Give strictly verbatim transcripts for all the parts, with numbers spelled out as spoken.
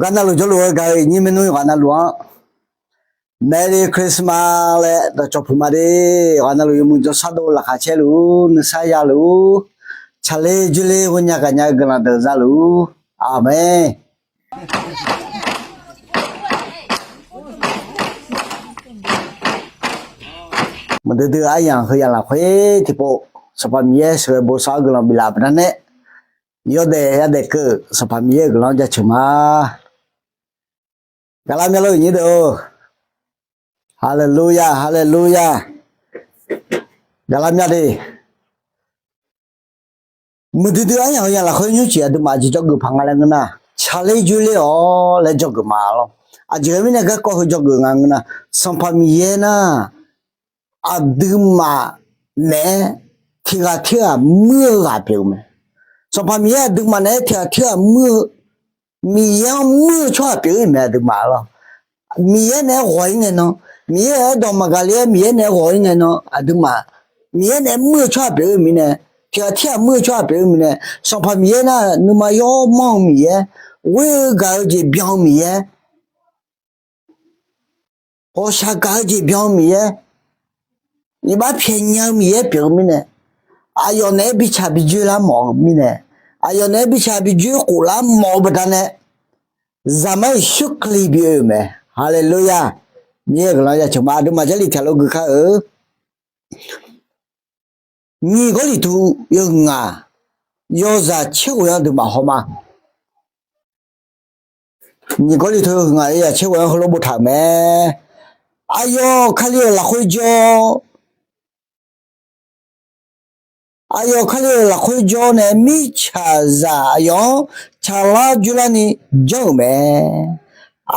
Ghaq navluf jawrluf-eu gaq-eu iqnyir maernmr yawqghaq navluf-anr Merry Christmas laer dawqcawq puq ma de. Yawqghaq navluf yawmuiq jawrshar dov laqkhaq caer luf-ur, nuisar ya luf-ur, tsaqler dzoerler ghoenya gaqnya-eu guiqlanq deuq za luf-ur. Aqmeq. Maqdui dui-eu aryamq heu yamq lafkhoer tiqpov Sanqpaq Miqyaer sheuqghae bosav-awr guiqlanq biflaf baqdanae, yawdaef yadaef keuv-euq Sanqpaq Miqyaer-euq guiqlanq-anr jaceuq ma. Gaqlar mya lor-euq nyir deuq-or. Haleluya, haleluya. Gaqlar mya de. Muiqdui dui aryamq heu yamq lafkhoer nymrcif aqduimaf aqjeq dzawgeuf paq nga laer ngeur nar, tsaqler dzoerler-awr laer dzawgeuf ma lor. Aqjeq mirnae garkawv heu dzawgeuf nga ngeur nar, Sanqpaq Miqyaer nar, aqduimaf naeq-aer tiq ghaq tirghaq muir-eu ghaq pyeuf-eu mae. Sanqpaq Miqyaer aqduimaf naeq-aer tiq ghaq tirghaq muir-eu, Miqyaer-anr muir-eu tsawrhaq pyeuf-ir mae aqduimaf lor. Miqyaer naeq-aer ghawq-ir ngae nan, Miqyaer-euq aerdawq maqgaq le-aer Miqyaer naeq-aer ghawq-ir ngae nan aqduimaf, Miqyaer naeq-aer muir-eu tsawrhaq pyeuf-ir mirnae, tiq ghaq tirghaq muir-eu tsawrhaq pyeuf-ir mirnae, Sanqpaq Miqyaer nar nuima yawmanr-eu Miqyaer, ghoer-eu gaq-eu jeq byan-eu Miqyaer, ghawqshaq gaq-eu jeq byan-eu Miqyaer, iqbax pyaeqnya-eu Miqyaer pyeuf-eu mirnae, aqyawf naeq-aer bitsaq bidzoer lar mawf-eu mirnae, aqyawf naeq-aer bitsaq bidzoer khof lar mawf-eu baqdanae, Zaqmar Yeqsur Kali bi oe-euq mae. Haleluya. Miqyaer-euq guiqlanq jaceuq ma. Aqduimaf Jarlif tiq ghaq lof gui kar-eu Nyiq Gawrliqtu yawhuiq ngaq yawzaq tser ghoeq-anr aqduimaf haw ma. Nyiq Gawrliqtu yawhuiq ngaq yawzaq tser ghoeq-anr heulof boftaq-euq mae. Aqyawf Kali-euq lafkhoer jawr-awr, aqyawf Kali-euq lafkhoer jawr-awr nae mirtsaqzaq aqyawf-anr tsaqlar dzoerlarni janr-euq mae.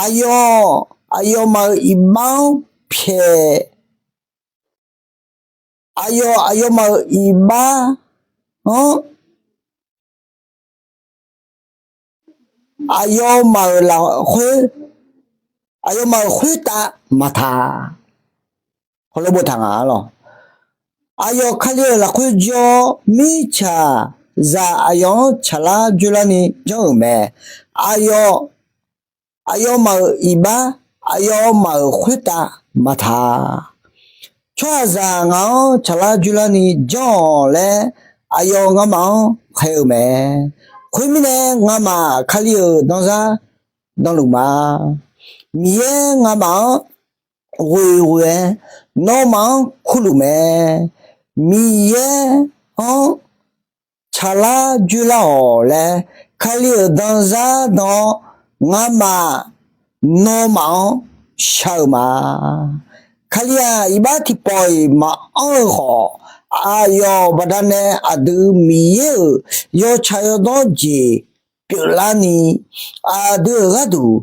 Aqyawf aqyawfmaf-euq iqbax-anr pyaeq, aqyawf aqyawfmaf-euq iqbax-anr aqyawfmaf-euq lafkhoer, aqyawfmaf-euq khoertav maqtaq. Heulof boftaq nga lor. Aqyawf Kali-euq lafkhoer jawr-awr mirtsaqzaq aqyawf-anr tsaqlar dzoerlarni janr-euq mae. Aqyawf aqyawfmaf-euq iqbax aqyawfmaf-euq khoertav maqtaq. Tsawrhaqzaq ngaq-anr tsaqlar dzoerlarni janr-awq laer aqyawf ngamaf-anr khaeq-eu mae. Khoermirnae, ngamaf Kali-euq danzar danluf ma. Miqyaer ngamaf-anr ghoe ghoe-aer nawmaf-anr kurluf mae. Miqyaer-anr tsaqlar dzoerlar-awq laer Kali-euq danzar dan-awr ngamaf nawmaf-anr shar-eu ma. Kali-aq, iqbax tiqpawf-iq maqanr-eu khawf, aqyawf baqdanae aqdui Miqyaer-euq yawtsaq yawdawr jeq pyeuflarni, aqdui-euq gharduq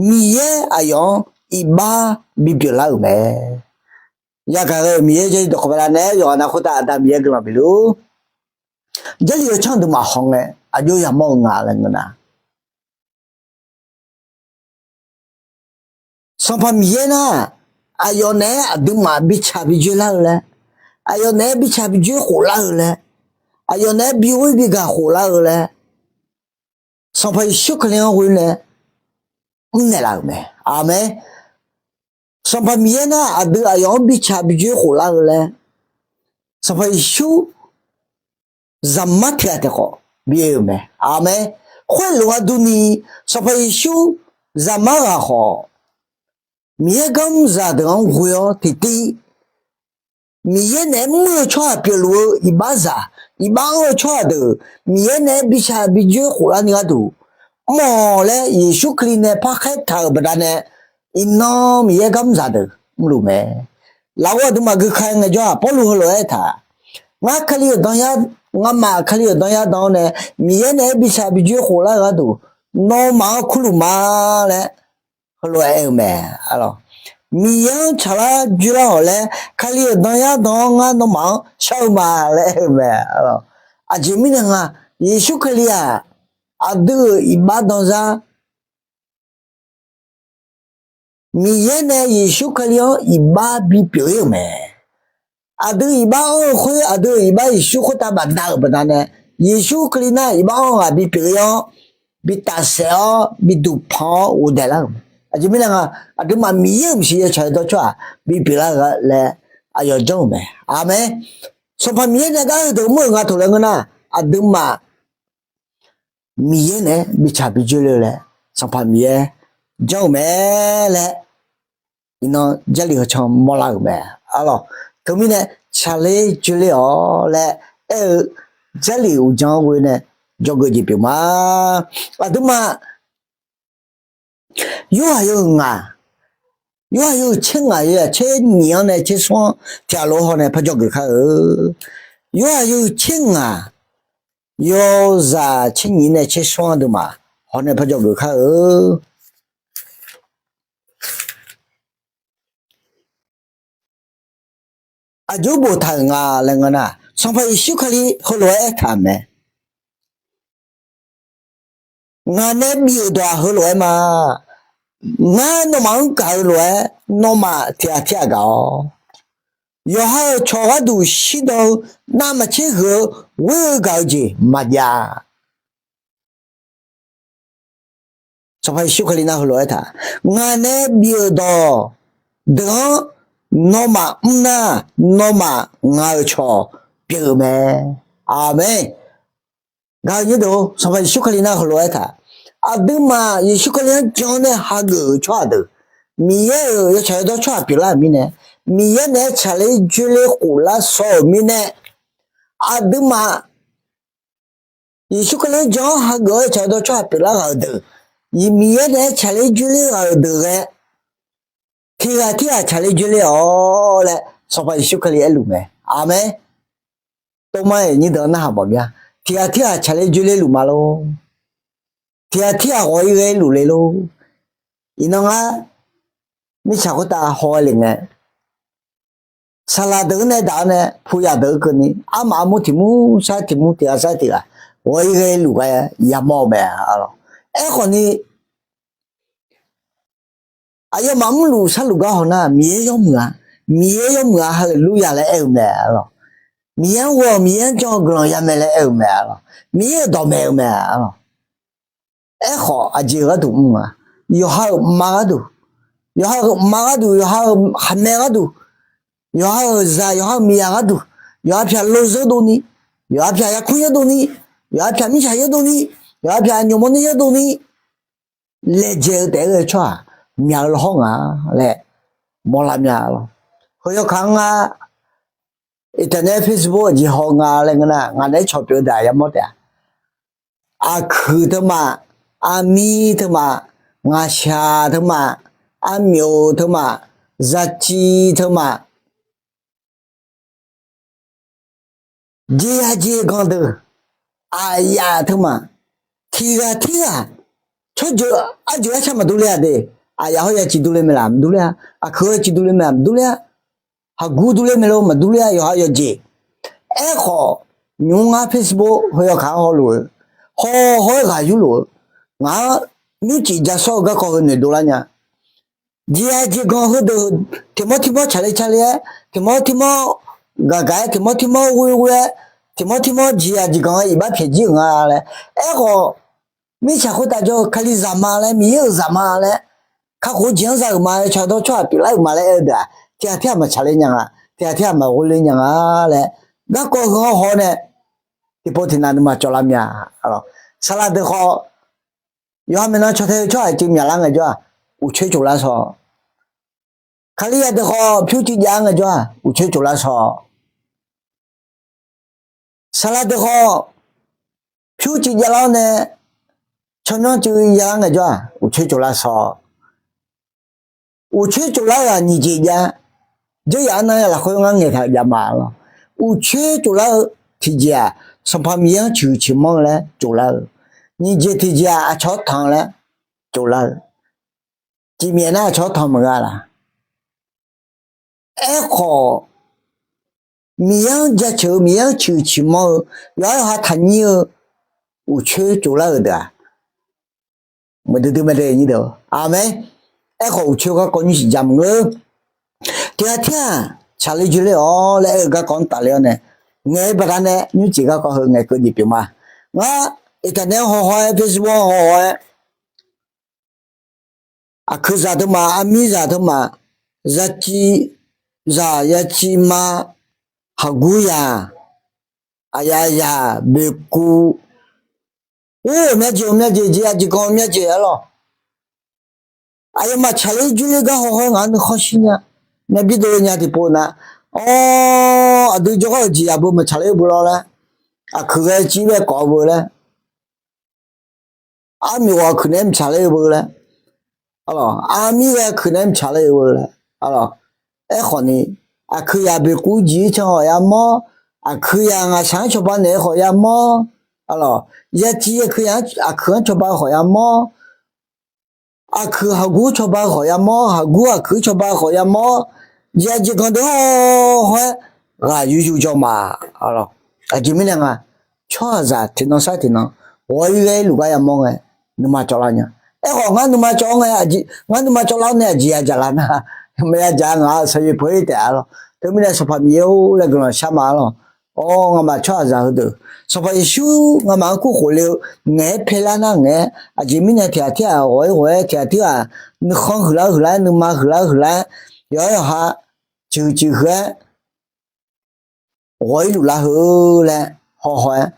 Miqyaer aqyawf-anr iqbax bipyeuf lar-euq mae. Yagaq ghae-euq Miqyaer Jarlif dawqkawq baqdanae yawqghaq nav khoertav Aqda Miqyaer guiqlanq bif luf-ur. Jarlif-eu tsanr aqduimaf hawngae aqjox yamawr-eu nga laer ngeur nar, Sanqpaq Miqyaer nar, aqyawf naeq-aer aqduimaf bitsaq bidzoer lar-eu laer, aqyawf naeq-aer bitsaq bidzoer khof lar-eu laer, aqyawf naeq-aer bighoer bigaq khof lar-eu laer, Sanqpaq Yeqsur Kali-anr ghoe nae mrnaeq laf-euq mae. Aqmeq. Sanqpaq Miqyaer nar aqdui aqyawf-anr bitsaq bidzoer khof lar-eu laer, Sanqpaq Yeqsur zaqmar tiq ghaq tiq khawf bi oe-euq mae. Aqmeq. Khoerlof-aer durni, Sanqpaq Yeqsur zaqmar ghaq khawf, Miqyaer garmr zaqdeuq-anr ghoe-awr tiqtiv Miqyaer naeq-aer muir-eu tsawrhaq pyeufluf-eu iqbaxzaq, iqbax anr-eu tsawrhaq deuq Miqyaer naeq-aer bitsaq bidzoer khof larni gharduq mr-awq laer Yeqsur Kali nae parkhaer taq-euq baqdanae, iqnan Miqyaer garmr zaqdeuq mrluf mae. Lafkhoer aqduimaf gui ka ngaejawr-aq, Pawrluv heulof-aer aertaq, ngar Kali-euq danyar, ngamaf Kali-euq danyar dan-awr nae Miqyaer naeq-aer bitsaq bidzoer khof lar-eu gharduq nawmaf-anr kurluf ma laer heulof-aer aer-eu mae. Miqyaer-anr tsaqlar dzoerlar-awq laer Kali-euq danyar dan-awr ngar nawmaf-anr shar-eu ma laer aer-eu mae. Aqjeq mirnae nga, Yeqsur Kali-aq, aqdui-euq iqbax danzar, Miqyaer nae Yeqsur Kali-anr iqbax bipyeuf-ir-euq mae. Aqdui iqbax anr-eu khoer, aqdui-euq iqbax Yeqsur khoertav bafdav-euq baqdanae, Yeqsur Kali nar iqbax anr-eu ghaq bipyeuf-ir-awr, bi tafsaef-awr bi duqpanq-awr ghofdaef lar-euq mae. Aqjeq mirnae nga, aqduimaf Miqyaer-euq maeqshi yawtsaq yawdawr tsawrhaq bipyeuf lar-eu laer aqyawf janr-euq mae. Aqmeq. Sanqpaq Miqyaer nae gar heudeuq mr-euq nga taq laer ngeur nar, aqduimaf Miqyaer naeq-aer bitsaq bi dzoerler-eu laer Sanqpaq Miqyaer janr-euq mae laer iqnan Jarlif heucan mawrlar-euq mae. Arlawq, teumirnae tsaqler dzoerler-awq laer aer-eu Jarlif uqdzan-anr ghoe nae dzawgeuf jeq pyeuf ma. Aqduimaf Yorhaq yawhuiq ngaq, Yorhaq yawhuiq tser ngaq yawzaq tser nyiq-anr nae tser smr-anr tiqghaq lof-aer haw nae par dzawgeuf kar-eu. Yorhaq yawhuiq tser ngaq yawzaq tser nyiq nae tser smr-anr aqduimaf haw nae par dzawgeuf kar-eu. Aqjox boftaq-euq nga laer ngeur nar, Sanqpaq Yeqsur Kali heulof-aer aertaq-euq mae. Ngaq nae bif-euq dawq-aq heulof-aer ma. Ngar nawmaf-anr gaq-eu lof-aer nawmaf tiqghaq tirghaq gaq-awq. Yawqha-euq cawq gharduq shirdan-eu navmaqtser huiq-eu ghoer-eu gaq-eu jeq maqjav. Sanqpaq Yeqsur Kali nar heulof-aer taq, ngaq nae bif-euq dawq deuq-anr nawmaf mr nar, nawmaf ngaq-euq cawq pyeuf-eu mae. Aqmeq. Gaq-eu nyir deuq, Sanqpaq Yeqsur Kali nar heulof-aer taq, aqduimaf Yeqsur Kali-anr jan-awr nae hageuf-euq tsawrhaq deuq, Miqyaer-euq yawtsaq yawdawr tsawrhaq pyeuflar-euq mirnae, Miqyaer naeq-aer tsaqler dzoerler khoflar shaw-euq mirnae, aqduimaf Yeqsur Kali-anr jan-awr hageuf-awr yawtsaq yawdawr tsawrhaq pyeuflar ghaq-euq deuq, Miqyaer naeq-aer tsaqler dzoerler ghaq-euq deuq ghae, tiqghaq tirghaq tsaqler dzoerler-awq laer Sanqpaq Yeqsur Kali aerluf mae. Aqmeq. Tov mar-iq nyir deuq-anr narhaq mawf mir-a. Tiqghaq tirghaq tsaqler dzoerler luf ma lor. Tiqghaq tirghaq ghawq-ir ghae luf le lor. Iqnan ngar mirtsaq khoertav haw-aer le ngae, saqlaq deuq-anr nae daq-awr nae puqyaq deuq-anr keuvni armaf armur tiq mur sar tiq mur tiq ghaq sar tiq ghaq ghawq-ir ghae luf ghae yamawr-eu mae. Aerkhawf ni aqyawfmaf mrluf sarluf gar haw nar, Miqyaer yawmuiq-a, Miqyaer yawmuiq-a, haleluya laer aer-eu mae. Miqyaer-anr ghoe-awq, Miqyaer-anr jan-eu guiqlanq ya mae laer aer-eu mae. Miqyaer-euq dawqmaeq-eu mae. Aerkhawf aqjeq gharduq mr-a, yawqha-euq mqma gharduq, yawqha-euq mqma gharduq, yawqha-euq khaqmae gharduq, yawqha-euq zaq, yawqha-euq miqyaq gharduq, yawqha pyaq lozeur dovni, yawqha pyaq yarkmr yawrdovni, yawqha pyaq mirtsaq yawrdovni, yawqha pyaq aqnymq mawrner yawrdovni laejae-eu taef-aer ghae-eu tsawrhaq myaq-eu lawhawr nga laer mawrlar mya lor. Heu yawkaq-anr ngar internet Facebook aqjeq haw nga laer ngeur nar, ngaq naeq-aer cawq pyeuf-eu daq yamawr taef-a. Aqkuiq teumaf, armir teumaf, ngaqshaq teumaf, armyof teumaf, zaciv teumaf, jeqyaq jeqganq deuq, aqyaf teumaf, tiqghaq tirghaq, tsawrjeuq arjeuq arcar maqdur ler-a de. Aqyaf hawr ya ciq durler mae laf maqdur ler-a. Aqkuiq hawr ya ciq durler mae laf maqdur ler-a. Haqgur durler mae lor maqdur ler-a, yawqha yawqjeq. Aerkhawf, nymq-mr ngar Facebook heu yawkaq-anr hawluf-eu, haw haw-aer ghaq yurluf-eu, ngaq-anr nymrcif ja sawr-eu garkawv heu noeqdov lar nya. Jeqyaq jeqganq heudeuq tiqmawr tirmawr tsaqler tsaqler-aer, tiqmawr tirmawr gaqgaq-aer, tiqmawr tirmawr ghoer ghoer-aer, tiqmawr tirmawr jeqyaq jeqganq-eu iqbax pyaeq jir-euq nga laer. Aerkhawf, mirtsaq khoertav jawr-eu Kalizaq ma laer, Miqyaer-euq zaq ma laer, kakhof-eu jeq-anr za-euq ma laer, cawqdawr tsawrhaq pyeuflar-euq ma laer aer-eu deuq-aq, tiqghaq tirghaq maqtsaqler nya nga, tiqghaq tirghaq maqghov ler nya nga laer, garkawv heu-anr haw-awr nae tiqpov tiqnav nuima cawvlar mya. Saqlaq deuq khawf, yawqha maeqnan caw tae-eu tsawrhaq cuiv myaqlar ngaejawr-aq, uqcoer tsoflar shaw. Kalizaq deuq khawf pyur cuiv jav-ar ngaejawr-aq, uqcoer tsoflar shaw. Saqlaq deuq khawf pyur cuiv javlar-awr nae tsawrmyanr cuiv yalar ngaejawr-aq, uqcoer tsoflar shaw. Uqcoer tsoflar-euq-aq nyiq jeq jav. Dzeur yaf-anr nar lafkhoer ngar ngaeqtaq-euq jav ma lor. Uqcoer tsoflar-eu tiqjeq-aq, Sanqpaq Miqyaer-anr ciqhuiq ciqmanr-eu laer tsoflar-eu. Nyiq jeq tiqjeq-aq, aqcawq-anr tanq-eu laer tsoflar-eu. Cifmyaef nar aqcawq-anr tanq maqgha laq. Aerkhawf, Miqyaer-anr jaceuq-eu, Miqyaer-anr ciqhuiq ciqmanr-eu, yawqha yawqha taqnyir-eu uqcoer tsoflar-euq deuq-aq, maqdui dui mae de nyir deuq. Aqmeq. Aerkhawf uqcoer garkawv nymrcif ja maqngeur. Tiqghaq tirghaq tsaqler dzoerler-awq laer aer-eu garkawv-anr tafler-awr nae, ngaeq-eu baqdanae nymrcif garkawv heu ngaeqkeuv jeq pyeuf ma. Ngar Internet haw haw-aer, Facebook haw haw-aer, aqkuiqzaq teumaf, armirzaq teumaf, yaciv zaq yaciv ma, haqguryaq, aqyaf zaq boeqkuv, or, ghawqmya jeq ghawqmya jeq jeq, aqjeq ganq ghawqmya jeq arlawq. Aqyawfmaf tsaqler joerler gar haw haw-aer ngaq-anr nuikhanr shir nya. Myavbir dov nya tiqpov nar, awr, aqdui jawrgar-euq jeqzaq beu maqtsaqler-eu beu lawr laer, aqkuiq ghae cir bae kawf-eu beu laer, armyawf aqkuiq naeq-aer maqtsaqler-eu beu laer, arlawq, armir ghae aqkuiq naeq-aer maqtsaqler-eu beu laer, arlawq. Aerkhawf ni, aqkuiq yaq boeqkuv jeq-ir can khawf yamawr, aqkuiq yaq ngaqshaq-anr cawba naeq-eu khawf yamawr, arlawq, yaciv aqkuiq yaq-anr, aqkuiq-anr cawba-eu khawf yamawr, aqkuiq haqgur cawba-eu khawf yamawr, haqgur aqkuiq cawba-eu khawf yamawr, jeq aqjeq ganq deuq haw haw-aer ghaq yuyu jawr ma. Aqjeq mirnae nga, tsawrhaqzaq tiqnan sar tiqnan ghawq-ir ghae-ir luf gar yamawr ngae, nuima cawvlar nya. Aerkhawf ngar nuima cawv-awr ngae, ngar nuima cawvlar-awr nae aqjeq yadzaq lar nar, maqyadzaq ngaq-euq sanqyoeq peuq-ir taef arlawq. Teumirnae Sanqpaq Miqyaer-or laer guiqlanq shar ma arlawq. Awr, ngamaf tsawrhaqzaq heudeuq, Sanqpaq Yeqsur ngamaf-anr kur khofle-eu ngaeq-aer paelar nar ngaeq-aer, aqjeq mirnae tiqghaq tirghaq ghawq-ir ghawq-aer, tiqghaq tirghaq nuikhanr huiqlar huiqlar-aer, nuima huiqlar huiqlar-aer, yawqha yawqha ciqhuiq ciqhuiq-aer ghawq-ir luflar heu laer haw haw-aer,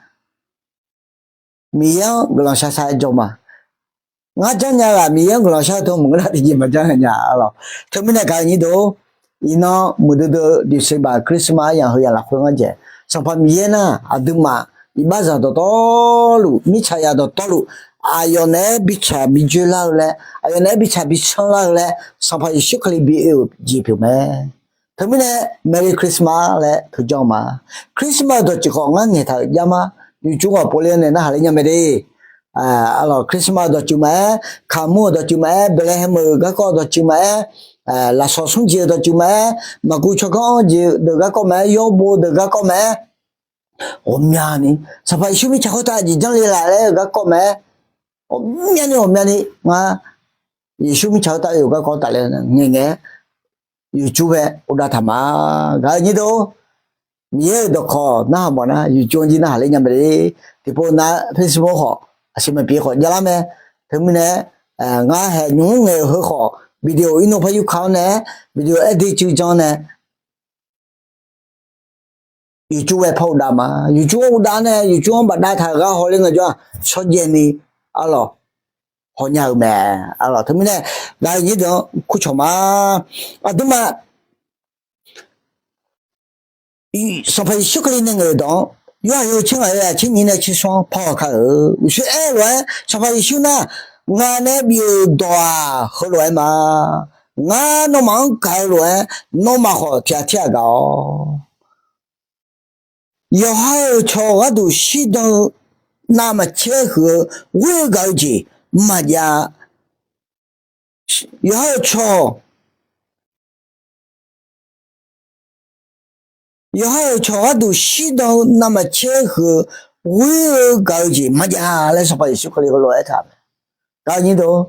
Miqyaer-anr guiqlanq shar shar-aer jawr ma. Ngar janrnya ghaq Miqyaer-anr guiqlanq shar-eu teu maqngeur nar tiqjeq maqjanr nya arlawq. Teumirnae gaq-eu nyir deuq-or, iqnan muiqdui dui-eu December Christmas aryamq heu yaq lafkhoer ngar dzaeq, Sanqpaq Miqyaer nar aqduimaf iqbaxzaq dawqtawvluf, mirtsaqzaq dawqtawvluf, aqyawf naeq-aer bitsaq bijoe lar-eu laer, aqyawf naeq-aer bitsaq bisanr lar-eu laer Sanqpaq Yeqsur Kali bi oe-euq jeq pyeuf mae. Teumirnae Merry Christmas laer teujanr ma. Christmas-euq dawqtsuif khawf ngar ngaeqtaq-euq jar ma. YouTube khawf povle-awr nae narhaq ler nya mae de. Arlawq, Christmas-euq dawqtsuif maqaer, kaqmur-euq dawqtsuif maqaer, Baeqlaeqhaeq-euq garkawv dawqtsuif maqaer, lafsawq smr jeq-euq dawqtsuif maqaer, maqkuv tsawrganr-anr jeq deuq garkawv maqaer, yawrbo deuq garkawv maqaer, ghawqmyani Sanqpaq Yeqsur mirtsaq khoertav jeq janrle laf laer-eu garkawv maqaer, ghawqmyani ghawqmyani ngar Yeqsur mirtsaq khoertav oe-euq garkawv tafler ngaeqngaeq-aer YouTube-aer uvdav taq ma. Gaq-eu nyir deuq-or, Miqyaer-euq dawqkawq narhaq mawf nar YouTube-anr jir narhaq ler nya mae de. Tiqpov nav Facebook khawf aqsiq maqpyeuf khawf javlar mae. Teumirnae ngar haeq nymq mr ngaeq-euq heu khawf video irnov par yurka-awr nae, video aer de cuiv jan nae YouTube-aer par uvdav ma. YouTube-anr uvdav nae YouTube-anr bafdav taq-euq gar hawler ngaejawr-aq, shawrjaev ni arlawq hawnya-eu mae. Arlawq, teumirnae gaq-eu nyir deuq-anr kurcawq ma. Aqduimaf Sanqpaq Yeqsur Kali nae ngaeq-euq dawq-anr, yawhaiq yawtser ngaq yawzaq tser nyiq nae tser smr-anr par haw kar-euq. Uqshoe aer-eu lof-aer Sanqpaq Yeqsur nar, ngaq nae bif-euq dawq-aq heulof-aer ma. Ngar nawmaf-anr gaq-eu lof-aer, nawmaf khawf tiqghaq tirghaq gaq-awq. Yawqha-euq cawq gharduq shirdan-eu navmaqtser huiq-eu ghoer-eu gaq-eu jeq maqjav. Yawqha-euq cawq, yawqha-euq cawq gharduq shirdan-eu navmaqtser huiq-eu ghoer-eu gaq-eu jeq maqjav laer Sanqpaq Yeqsur Kali heulof-aer aertaq-euq mae. Gaq-eu nyir deuq-or,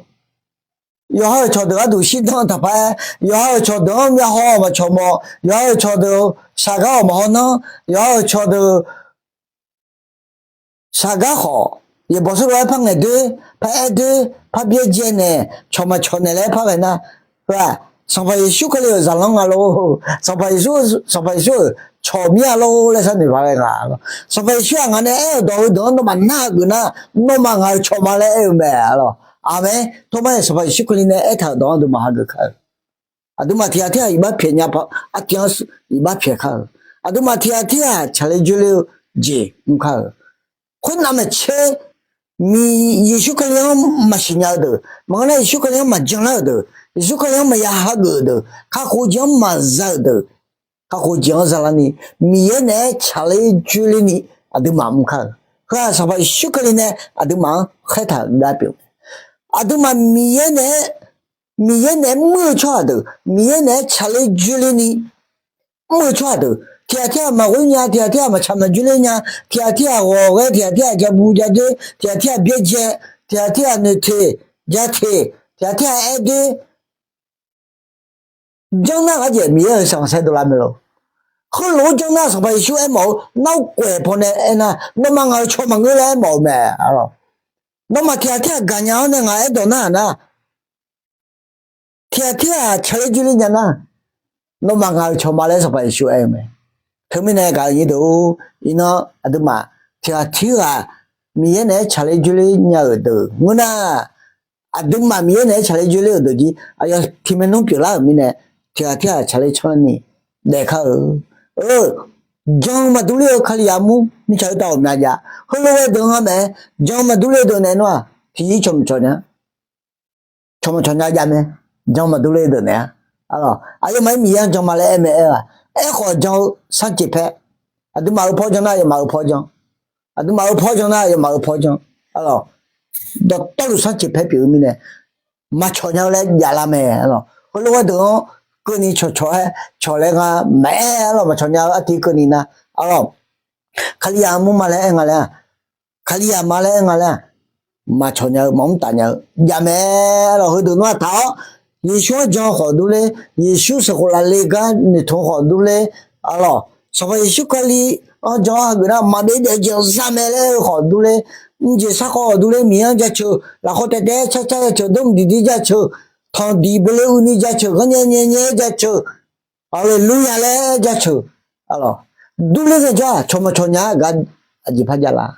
yawqha-euq cawqdeuq gharduq shirdan-eu taqpar-aer, yawqha-euq cawqdeuq-anr myavhaw-awq maqcawq mawf, yawqha-euq cawqdeuq shaqgar-awq maqhaw nanr, yawqha-euq cawqdeuq shaqgar khawf, yaeqbawq surlof-aer par ngaeq doer, par aer doer, par byaerdzae naeq, cawq maqcawq naeq laer par ghae nar, heu-aq, Sanqpaq Yeqsur Kali-euq zaqlanr nga lor. Sanqpaq Yeqsur, Sanqpaq Yeqsur-euq cawq mir-a lor laer sharnoeq paq ghae nga. Sanqpaq Yeqsur-aq ngaq nae aer-euq dawq heudeuq-anr nawmaf nar-aq geuf nar, nawmaf ngaq-euq cawq ma laer aer-eu mae. Aqmeq. Tawrmar-iq Sanqpaq Yeqsur Kali nae aertaq-euq dawq-anr aqduimaf hageuf kar-eu. Aqduimaf tiqghaq tirghaq iqbax pyaeq nya par artiv-anr iqbax pyaeq kar-eu. Aqduimaf tiqghaq tirghaq tsaqler joerler-eu jeq mr kar-eu. Khoernav maeqtser, Yeqsur Kali-anr maqsiqnya-eu deuq, maqngeur nar Yeqsur Kali-anr maqjan lar-euq deuq, Yeqsur Kali-anr maqya hageuf-euq deuq, kakhof jeq-anr maqza-euq deuq, kakhof jeq-anr zalarni, Miqyaer naeq-aer tsaqler joerlerni aqduimaf mr kar-eu. Heu-aq Sanqpaq Yeqsur Kali nae aqduimaf-anr khaertaq-euq gar pyeuf. Aqduimaf Miqyaer naeq-aer, Miqyaer naeq-aer mr-eu tsawrhaq deuq, Miqyaer naeq-aer tsaqler joerlerni mr-eu tsawrhaq deuq, tiqghaq tirghaq maqghoer nya, tiqghaq tirghaq maqtsaq maqjoerler nya, tiqghaq tirghaq ghawq ghae, tiqghaq tirghaq jabu jadoer, tiqghaq tirghaq byaerdzae, tiqghaq tirghaq noeqteq jateq, tiqghaq tirghaq aer doer, janr nar ngar jeq Miqyaer-euq sanqpaq saer dovlar mae lor. Khoerlof-aer janr nar, Sanqpaq Yeqsur aermawf-eu nar, kof-aer pawnae aernar, nawmaf ngaq-euq cawq maqngeur laer aermawf-eu mae. Nawmaf tiqghaq tirghaq gaqnya-awr nae ngaq-anr aerdawq narhaq nar, tiqghaq tirghaq tsaqler dzoerler nya nar, nawmaf ngaq-euq cawq ma laer Sanqpaq Yeqsur aer-eu mae. Teumirnae gaq-eu nyir deuq-or, iqnan aqduimaf tiqghaq tirghaq Miqyaer naeq-aer tsaqler dzoerler nya-euq deuq ngeur nar, aqduimaf Miqyaer naeq-aer tsaqler dzoerler-euq deuq jir aqyawf tiq maernmr pyeuflar-euq mirnae, tiqghaq tirghaq tsaqler canrni daef kar-eu. Jan maqdur ler-eu Kalizaq mur mirtsaq khoertav ghawqmya jav. Heulof ghae deuq nga mae, jan maqdur ler-eu deuq naeq nar-aq, tiqyir cawq maqcawq nya. Cawq maqcawq nya jav mae. Jan maqdur ler-eu deuq naeq-a. Aqyawfmaf-aer Miqyaer-anr jan ma laer aer mae aer-aq, aerkhawf jan-eu sarceq paer. Aqduimaf-euq paw jan nar aqyawfmaf-euq paw jan. Aqduimaf-euq paw jan nar aqyawfmaf-euq paw jan. Dawqtawvluf sarceq paer pyeuf-eu mirnae, maqcawq nya-eu laer javlar mae. Heulof ghae deuq-anr keuvni cawqcawq-aer cawq laer nga maeq-aer arlawq, maqcawq nya-eu artiv keuvni nar, arlawq, Kalizaq mur ma laer aer nga laer-aq, Kalizaq ma laer aer nga laer-aq, maqcawq nya-eu maqmr taf nya-eu javmae. Arlawq, heudeuq nar-aq taq-awr, Yeqsur-anr jan khawf durler, Yeqsur seuqkhof lafle gar noeqtmq khawf durler, arlawq, Sanqpaq Yeqsur Kali-anr jan-awr hageuf nar maqbyav daef-eu jeq-anr za mae laer-eu khawf durler, mrjeq sarkawv khawf durler, Miqyaer-anr jaceuq, lafkhawf taef taef-aer car car jaceuq, dormq diqdir jaceuq, tanqdiq bele uvni jaceuq, ghanrnyae nyae nyae-aer jaceuq, haleluya laer jaceuq, arlawq, durler ngaejawr-aq cawq maqcawq nya-eu gar aqjeq par javlar.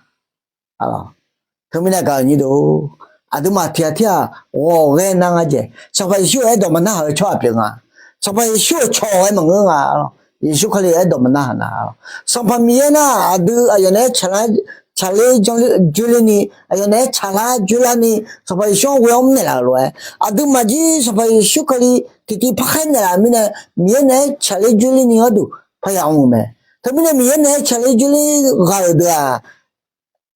Teumirnae gaq-euq nyir deuq-or, aqduimaf tiqghaq tirghaq ghawqghae nar ngar jaeq, Sanqpaq Yeqsur-euq aerdawq maqnarhaq-eu tsawrhaq pyeuf nga. Sanqpaq Yeqsur-euq cawq-aer maqngeur nga. Yeqsur Kali-euq aerdawq maqnarhaq nar, Sanqpaq Miqyaer nar aqdui aqyawf naeq-aer tsaqler dzoerlerni, aqyawf naeq-aer tsaqlar dzoerlarni, Sanqpaq Yeqsur-anr ghoe-awr mrnaeq laf-euq lof-aer, aqduimaf jir Sanqpaq Yeqsur Kali tiqtiv parkhaer naeqlaf-euq mirnae, Miqyaer naeq-aer tsaqler dzoerlerni gharduq parya mr-eu mae. Teumirnae Miqyaer naeq-aer tsaqler dzoerler ghaq-euq deuq-aq,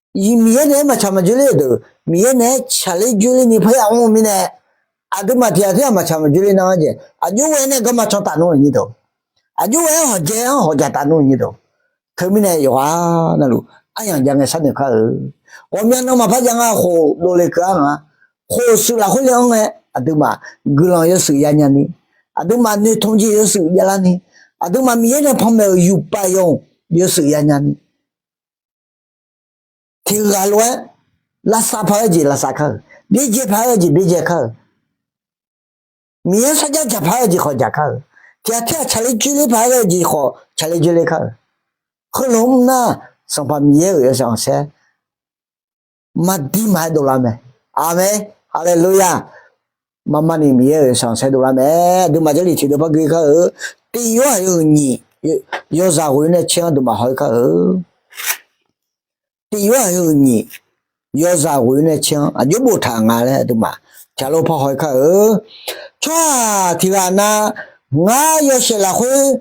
Miqyaer naeq-aer maqtsaq maqdzoerler-euq deuq, Miqyaer naeq-aer tsaqler dzoerlerni parya mr-eu mirnae, aqduimaf tiqghaq tirghaq maqtsaq maqdzoerler nar ngar jaeq, aqjox ghae nae garma can taf nmr-eu nyir deuq, aqjox ghae-aer hawqjae-anr hawqjaq taf nmr-eu nyir deuq, teumirnae yawqghaq navluf aryamq jav ngae sharnoeq kar-euq. Ghawqmya nan maqpar jav nga khof dovle keuv-ar nga. Khof shuif lafkhoer le-anr ngae, aqduimaf guiqlanq yawshuif yanya ni, aqduimaf noeqtmq jeq yawshuif javlar ni, aqduimaf Miqyaer nae panmaeq-euq yufpav yawq yawshuif yanya ni, tiqghaq lof-aer lavsav paq-aer jeq lavsav kar-euq, byaerdzae paq-aer jeq byaerdzae kar-euq, Miqyaer sarjax dzaqpaq-aer jeq khawf dzaq kar-euq, tiqghaq tirghaq tsaqler dzoerler paq-aer jeq khawf tsaqler dzoerler kar-euq, heulof-aer mr nar, Sanqpaq Miqyaer-euq yawshaef khanqsaer maqdir maqaer dovlar mae. Aqmeq, haleluya. Marmarni Miqyaer-euq yawshaef khanqsaer dovlar mae. Aqduimaf Jarlif tiqdeuv par gui kar-euq. Tiq Yorhaq yawhuiq nyiq, yawzaq ghoe nae caer-anr aqduimaf haw-ir kar-euq. Tiq Yorhaq yawhuiq nyiq, yawzaq ghoe nae caer-anr aqjox boftaq nga laer aqduimaf tiqghaq lof par haw-ir kar-euq. Tsawrhaq tiqghaq na, ngar yawshaef lafkhoer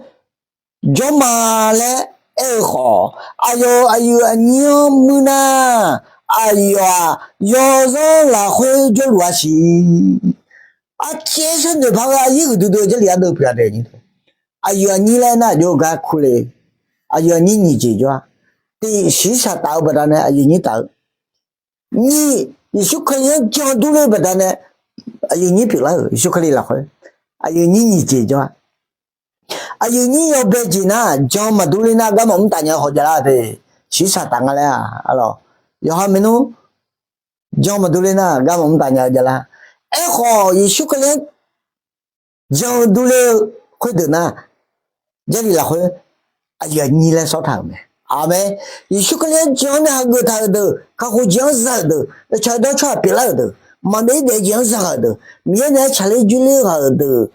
jawr ma laer aer-eu khawf, aqyawf-euq aqyuif aqnyir-anr muir nar, aqyawf-aq yawzanr lafkhoer jawrluf-a siq. Arcaev-aer sharnoeq paq-eu aqyuif huiqdui dui-eu Jarlif ardeuv pyeuf-a dae. Aqyuif aqnyir laer nar aqjox-eu gar kur le. Aqyuif aqnyir nyiq jeq jawr-a. Tiq, shiqshaq taf-eu baqdanae aqyuif aqnyir taf-eu. Nyiq, Yeqsur Kali-anr jan durler-eu baqdanae aqyuif aqnyir pyeuflar-euq. Yeqsur Kali lafkhoer aqyuif aqnyir nyiq jeq jawr-a. Aqyuif aqnyir yawbae jeq nar, jan maqdur ler nar garma mr taf nya-eu khawf javlar-a te. Shiqshaq taf nga laer-aq, arlawq, yawqha maernmr jan maqdur ler nar garma mr taf nya-eu javlar. Aerkhawf Yeqsur Kali-anr jan durler-eu khoerdeuq nar, Jarlif lafkhoer aqyuif aqnyir laer sawr taq-euq mae. Aqmeq. Yeqsur Kali-anr jan-anr nae hageuf taq-euq deuq, kakhof jeq-anr za-euq deuq, yawtsaq dawr tsawrhaq pyeuflar-euq deuq, maqbyav-ir daef-eu jeq-anr za-euq deuq, Miqyaer naeq-aer tsaqler dzoerler ghaq-euq deuq,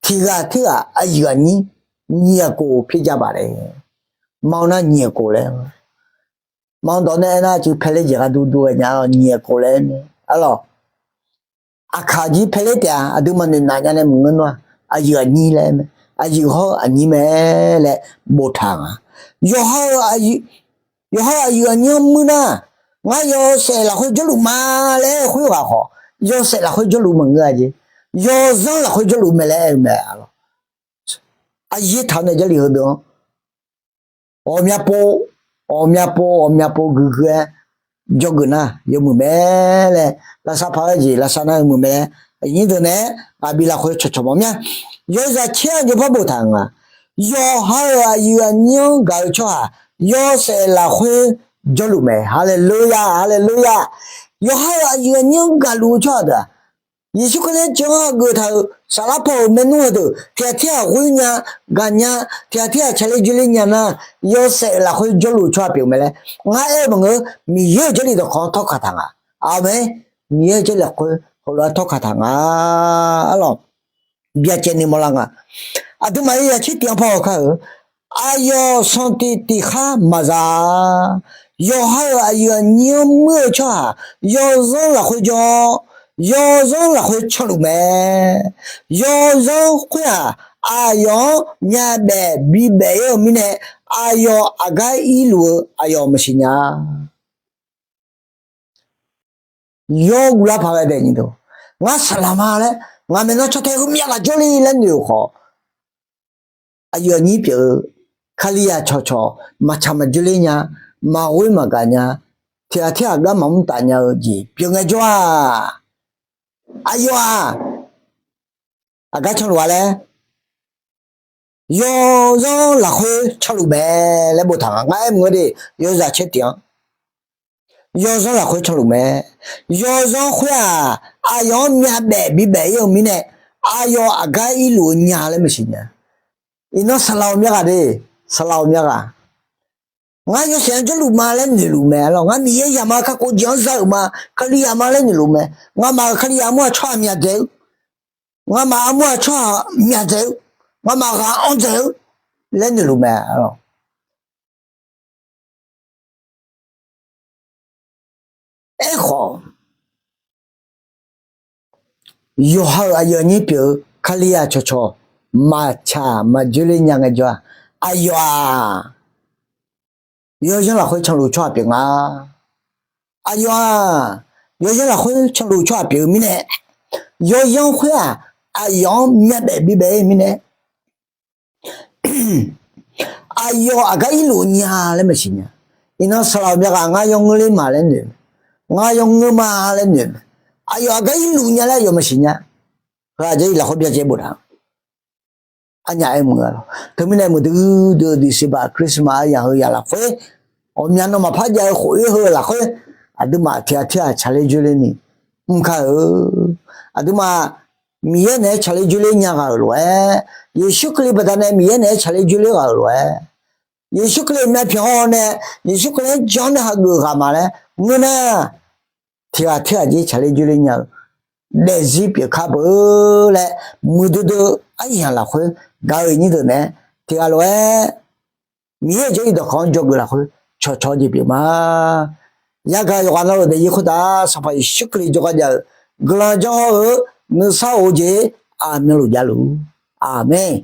tiqghaq tirghaq aqyuif aqnyir nyiq aqkof pyaer jav baf laer. Ma-eu nar nyiq aqkof laer. Ma-eu dawq nae aernar cuiv paeler jeq gharduq dur ghae nya-awr nyiq aqkof laer mae. Arlawq, aqkaq jir paeler taef-a, aqduimaf noeqnaf nya nae maqngeur nar-aq, aqyuif aqnyir laer mae. Aqyuif hawr-eu aqnyir mae laer boftaq nga. Yawqha-eu aqyuif aqnyir-anr muir nar, ngar yawshaef lafkhoer jawrluf ma laer aer-eu khoerghaq khawf, yawshaef lafkhoer jawrluf maqngeur-a jeq. Yawzanr lafkhoer jawrluf mae laer aer-eu mae. Arlawq, aqyaer taq-awr nae Jarlif heudeuq-anr ghawqmya pov, ghawqmya pov, ghawqmya pov guiqguiq-aer jawrgeuf nar yawmuiq mae laer, lavsav paq-aer jeq lavsav nar yawmuiq mae laer, aqnyir deuq naeq-aer aqbi lafkhoer cawqcawq mawf mya. Yawzaq caer-anr jawrpar boftaq nga. Yawqha-euq aqyuif aqnyir-anr gaq-eu tsawrhaq yawshaef lafkhoer jawrluf mae. Haleluya, haleluya. Yawqha-euq aqyuif aqnyir-anr gaqluf-eu tsawrhaq deuq-aq, Yeqsur Kali-anr jan-anr hageuf taq-euq saflar paw-euq maernmr heudeuq tiqghaq tirghaq ghoer nya, gaqnya, tiqghaq tirghaq tsaqler joerler nya nar, yawshaef lafkhoer jawrluf-eu tsawrhaq pyeuf-eu mae laer ngar aer-eu maqngeur. Miqyaer-euq Jarlif dawqkawq-anr tawrkaq taq nga. Aqmeq. Miqyaer-euq Jarlif lafkhoer heulof-aer tawrkaq taq nga. Arlawq, byacaevni mawrlar nga. Aqduimaf-euq yaqtser tif-anr paw kar-euq, aqyawf sanqtif tiqkhar maqza-a. Yawqha-euq aqyuif aqnyir-anr muir-eu tsawrhaq yawzanr lafkhoer jawr-awr, yawzanr lafkhoer canluf mae. Yawzanr khoer-aq, aqyawf-anr myavbaef bibaef-ir-eu mirnae, aqyawf aqgar irluf-eu aqyawf maqsiq nya. Yawr guvlar paq ghae daef nyi deuq, ngar saqlaq ma laer, ngaq maeqnan caw tae heumyav ghaq jawrle laer noeq-euq khawf, aqyuif aqnyir pyeuf-eu Kalizaq cawqcawq maqtsaq maqjoerler nya, maqghoer maqgaq nya, tiqghaq tirghaq gar maqmr taf nya-eu jeq pyeuf ngaejawr-aq, aqyawf-aq aqgar canluf-a laer, yawzanr lafkhoer canluf mae laer boftaq nga. Ngar aer maqngeur de, yawzaq caer tif-anr yawzanr lafkhoer canluf mae. Yawzanr khoer-aq, aqyawf-anr myavbaef bibaef-ir-eu mirnae, aqyawf aqgar irluf-eu nya laer maqsiq nya. Iqnan saqlaq-eu myavghaq de, saqlaq-eu myavghaq. Ngar yawshaef-anr jawrluf ma laer noeqluf mae. Arlawq, ngar Miqyaer yaq ma, kakhof jeq-anr za-euq ma, Kalizaq ma laer noeqluf mae. Ngamaf-euq Kalizaq armur-aq tsawrhaq myaq dzaeq-eu, ngamaf armur-aq tsawrhaq myaq dzaeq-eu, ngamaf ghaq anr dzaeq-eu laer noeqluf mae. Arlawq, aerkhawf, yawqha-euq aqyuif aqnyir pyeuf-eu Kalizaq cawqcawq maqtsaq maqjoerler nya ngaejawr-aq, aqyawf-aq yawzanr lafkhoer canluf-eu tsawrhaq pyeuf nga. Aqyawf-aq yawzanr lafkhoer canluf-eu tsawrhaq pyeuf-eu mirnae, yawzanr khoer-aq, aqyawf-anr myavbaef bibaef-ir mirnae, aqyawf aqgar irluf-eu nya laer maqsiq nya. Iqnan saqlaq-euq myavghaq ngar yawngeur ler ma laer noeq, ngar yawngeur ma laer noeq, aqyawf aqgar irluf nya laer aqyawf maqsiq nya. Heu aqjeq-iq lafkhoer byacaev boftaq. Arnyaf aer maqngeur lawq. Teumirnae muiqdui dui-eu December Christmas aryaq heu yaq lafkhoer, ghawqmya nawmaf par jav-eu khof-ir heu lafkhoer, aqduimaf tiqghaq tirghaq tsaqler joerler ni mr kar-eu. Aqduimaf Miqyaer naeq-aer tsaqler joerler nya ghaq-euq lof-aer, Yeqsur Kali baqdanae Miqyaer naeq-aer tsaqler joerler ghaq-euq lof-aer, Yeqsur Kali myavpyawq-awr nae, Yeqsur Kali-anr jan-awr nae hageuf ghaq ma laer ngeur nar, tiqghaq tirghaq jir tsaqler joerler nya-eu daefzir pyeuf kar beu laer, muiqdui dui-eu aryaq lafkhoer gaq-eu iqnyir deuq naeq-aer tiqghaq lof-aer Miqyaer-euq Jarlif dawqkawq-anr dzawgeuf lafkhoer cawqcawq-eu jeq pyeuf ma. Yagaq yawqghaq navluf daefzir khoertav Sanqpaq Yeqsur Kali jawrgar jav-eu guiqlanq janr hawr-eu nuisar of-eu jeq aqmyanluf javluf. Aqmeq.